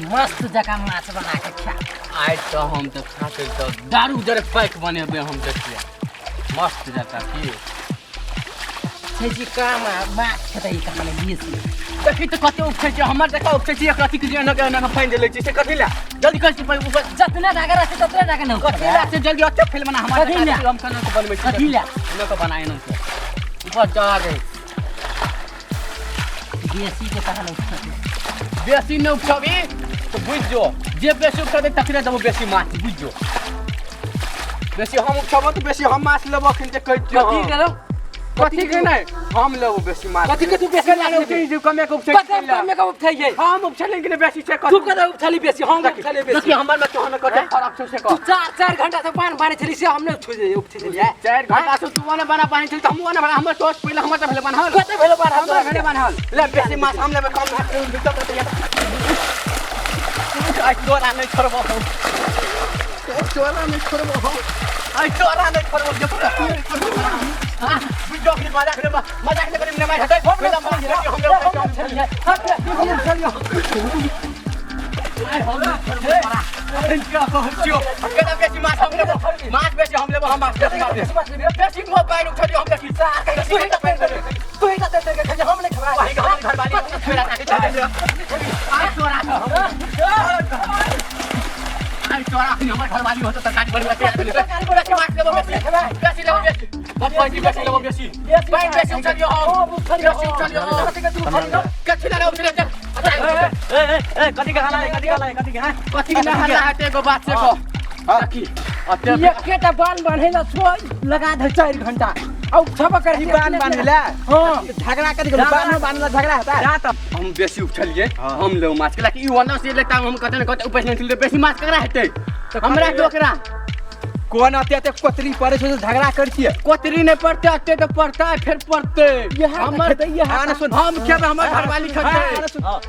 मस्त जकाँ माछ बना के खा। आइ तऽ हम तऽ खाते तऽ दारू जरे पैक बनेबै हम, देखिए मस्त जकाँ की छै जी काम आ माछ खेतै ई कहाँ बेसी। देखी तऽ कते उपछै छै हमर, देखा उपछै छै एक रत्ती के जे एना के एना के पानि देले छै से कथी लए? जल्दी कर छै ऊपर। जतना धागा रहतै ततने धागा ने। कथी लए से जल्दी ओते फैल बना हमर। कथी लए? हम केना के बनबै छी? कथी लए? एना के बना, एना के ऊपर चढ़ा दे। बेसी के तहन उपछतै। बेसी नहि उपछबी तऽ बुझि जो, जे बेसी उपछतै तकरे देबो बेसी माछ, बुझि जो। बेसी हम उपछबो तऽ बेसी हम माछ लेबो अखन जे कहै छियौ। कथी करब? कथी के नहि, हम लेबो बेसी माछ। कथी के तू बेसी माछ लेबही? जे कमे के उपछै। कते कमे के उपछै छै? हम उपछलियै कि नहि बेसी छै? तू कते उपछली बेसी? हम उपछली बेसी। देखिए हमर में तोहर में कते फरक छौ से कह। तू 4 4 घंटा से पान बानै छली से हम नहि छुजे उपछै छलियै। 4 घंटा से तू ओने बना पानी छली तऽ हमहूँ ओने बना। हमर सोच पहिले हमर तऽ भेलै बनहल। कते भेलै बनहल? हमर भेलै बनहल। ले बेसी माछ हम लेबै, कम माछ लेबै। आइ तोरा नहि छोड़बो हम, तोरा नहि छोड़बो हम, आइ तोरा नहि छोड़बो। जे तोरा नहि छोड़बो। हाँ, बुझ जो, मजाक नहि, मजाक नहि करी, नहि मारि हेतै। हम छलियै, हम छलियै, केना बेसी माछ हम लेबो, माछ बेसी हम लेबो, हम माछ बेसी, माछ बेसी मोबाइल उठलियो हम। देखी तू ही तऽ तू ही तऽ दे, हम नहि खेबै। वही घरवाली मेरा ताकि चल। आइ तोरा, आइ तोरा हमर घरवाली होतो तरकारी बनबै तैयार भेलै। बेसी माछ लेबो, बेसी, बेसी लेबो, बेसी बेसी बेसी लेबो, बेसी पानि बेसी उठलियो हम, बेसी उठलियो। कथी लए उठलियो? चल। ए कथी के हल्ला है? कथी के हल्ला है? कथी के? कथी के हल्ला हेतै? एगो बात से कह, देखी अते एकेटा बान बान्है ला सोइ लगा दे 4 घंटा आ उपछब कर। बान बान्हला? हाँ। झगड़ा कथी करू? बान बान्हला झगड़ा हेतै? जा तऽ हम बेसी उपछलियै, हम लेब माछ के। ई ओना से लेता हम कते ने कते उपछ नहि छलियै। बेसी माछ ककरा हेतै? हमरा कि ओकरा? कोन अते अते कोतरी पड़ै छै झगड़ा करै छियै? कोतरी नहि पड़तै, अते तऽ पड़तै, फेर पड़तै। हमर आने सुन, हम खेबै, हमर घरवाली खेतै।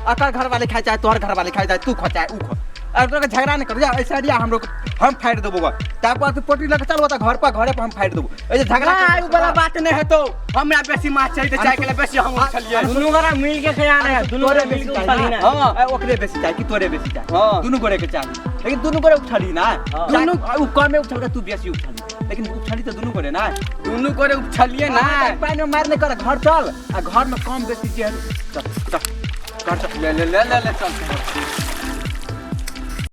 अकर घरवाली खाइ चाहे तोहर घरवाली खाइ चाहे तू खो चाहे ऊ खो, अगर तोरा झगड़ा नहीं करू। जा ऐसा रिया हमरो हम फाड़ि देबो बा, तब बाद पोटरी लके चल ओतऽ घर पर, घरे पर हम फाड़ि देबो। ऐसे झगड़ा ना, उ वाला बात नहीं हेतौ। हमरा बेसी माछ चाहिए तऽ चाय के बेसी हम उछलियै। दुनू गोरा मिल के खिया रहे, दुनू तोरे गोरा मिल बेसी के चाही उछली ना? ना। हाँ। ए, ओकरे बेसी चाही कि तोरे बेसी चाही? हाँ। दुनू गोरे के चाही, लेकिन दुनू गोरे उछली ना। दुनू उ कमे उछल के तू बेसी उछली, लेकिन उछली तऽ दुनू गोरे ना। दुनू गोरे उछलियै ना। पानि में मार नहीं कर, घर चल आ घर में कम बेसी जे है, चल चल घर चल। ले ले ले ले ले चल।